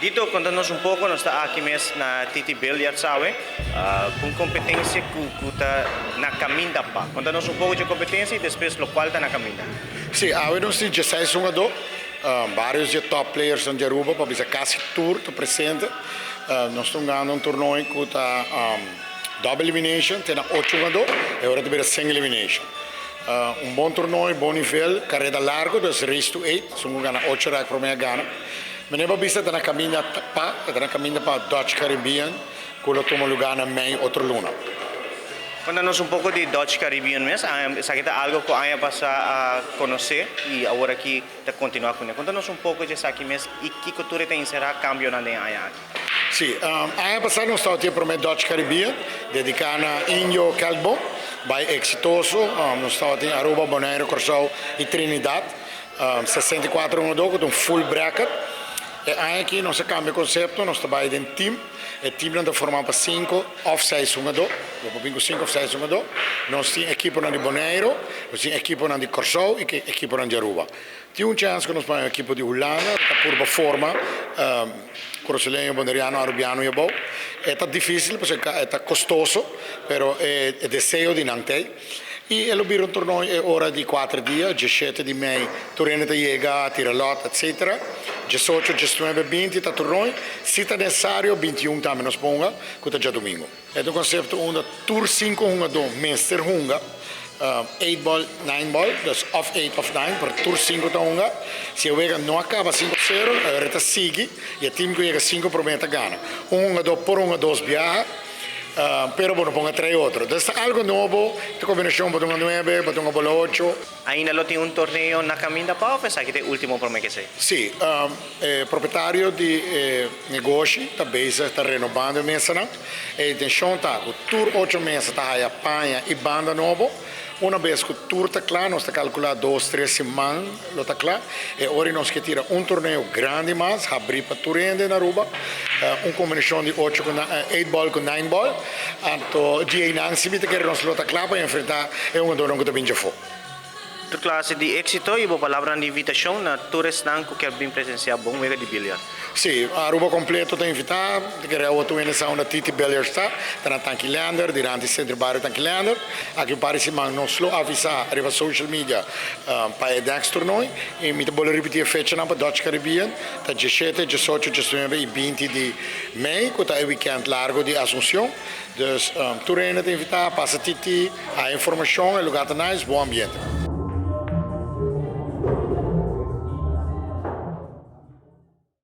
Dito, konta nos un poko, nos ta aki mes na TT Billiards awe, ku un kompetensia ku ku ta na kaminda pa. Konta nos un poko dje kompetensia i despues lokual ta na kaminda. Sí, awe nos tin dieseis hungadó, varios dje top playersnan di Aruba, pa bisa kasi tur ta presente. Nos ta hungando un tornoe ku ta double elimination, te na ocho hungadó, e ora ta bira single elimination. Un bon tornoe, bon nivel, kareda largo, dus race to eight, esun ku gana ocho rèk promé a gana. Meneer Babista ta na kaminda pa e ta na kaminda pa Dutch Caribbean ku lo tuma lugá na mei otro luna. Konta nos un poko di Dutch Caribbean mes. Esaki ta algo ku aña pasá a konosé i awor aki ta kontinuá kuné. Konta nos un poko di esaki mes i kiko tur e ta enserá kambionan den e aña aki. Sí, aña pasá nos tabata e promé Dutch Caribbean dediká na Indio Kelkboom. Bai eksitoso. Nos tabatin Aruba, Bonaire, Kòrsou i Trinidad. 64 hungadó ku ta un full bracket. E aña aki nos a kambia konsepto, nos ta bai den team. E teamnan ta formá pa sinku òf seis hungadó. Bo por bin ku sinku òf seis hungadó. Nos tin ekiponan di Boneiru, nos tin ekiponan di Kòrsou i ekiponan di Aruba. Tin un chèns ku nos pone un ekipo di Hulanda ta purba forma Kurasoleño, Boneriano, Arubiano i abou. E ta difísil pasobra e ta kostoso, pero e deseo di nan t'ei. I e lo bira un torneo e ora di kuater dia, diesshete di mei tur hende ta yega, tira lòt, etsetera. Diesocho, diesnuebe, binti ta torneo. Si ta nesario, bintiun tambe nos por hunga, ku ta djadumingu. E ta un konsepto unda tur sinku hungadó mester hunga, eight ball, nine ball, dus òf eight òf nine, pero tur sinku ta hunga. Si e wega no a kaba sinku sero, e ora ta sigui i e tim ku yega sinku promé ta gana. Un hungadó por hunga dos biaha. Pero bo no ponga trae otro. Entonces ta algo nobo, ta combinacion bo ta hunga nuebe, bo ta hunga bola ocho. Ainda lo tin un torneo na caminda pa of esaki ta e ultimo prome ke esey? Si, e propietario di e negoshi ta bezig ta renobando e mesanan. E intencion ta cu tur ocho mesa ta haya paña y banda nobo. Una bes ku tur ta kla, nos ta kalkulá dos, tres siman lo ta kla. E ora nos ke tira un torneo grandi mas, habrí pa tur hende na Aruba. Un kombinashon di ocho ku eight ball ku nine ball. Anto di einan si mi ta kere nos lo ta kla pa enfrentá e hungadónan ku ta bin djafó. Tur klase di éksito i bo palabranan di invitashon na tur esnan ku kier bin presensiá bon wega di bilyar. Sí, Aruba kompleto ta invitá. Ta kere awo tur hende sa unda Titi Billiards ta. Ta na Tanki Leander, diranti Sentro Bario Tanki Leander. Aki un par di siman nos lo avisá riba social media pa e next tornooi. I mi ta bolbe ripití e fechanan pa Dutch Caribbean. Ta diesshete, diesocho, diesnuebe i binti di mei, ku ta e wikènt largo di Asuncion. Dus tur hende ta invitá, pasa Titi, haña informashon, e lugá ta nice, bon ambiente.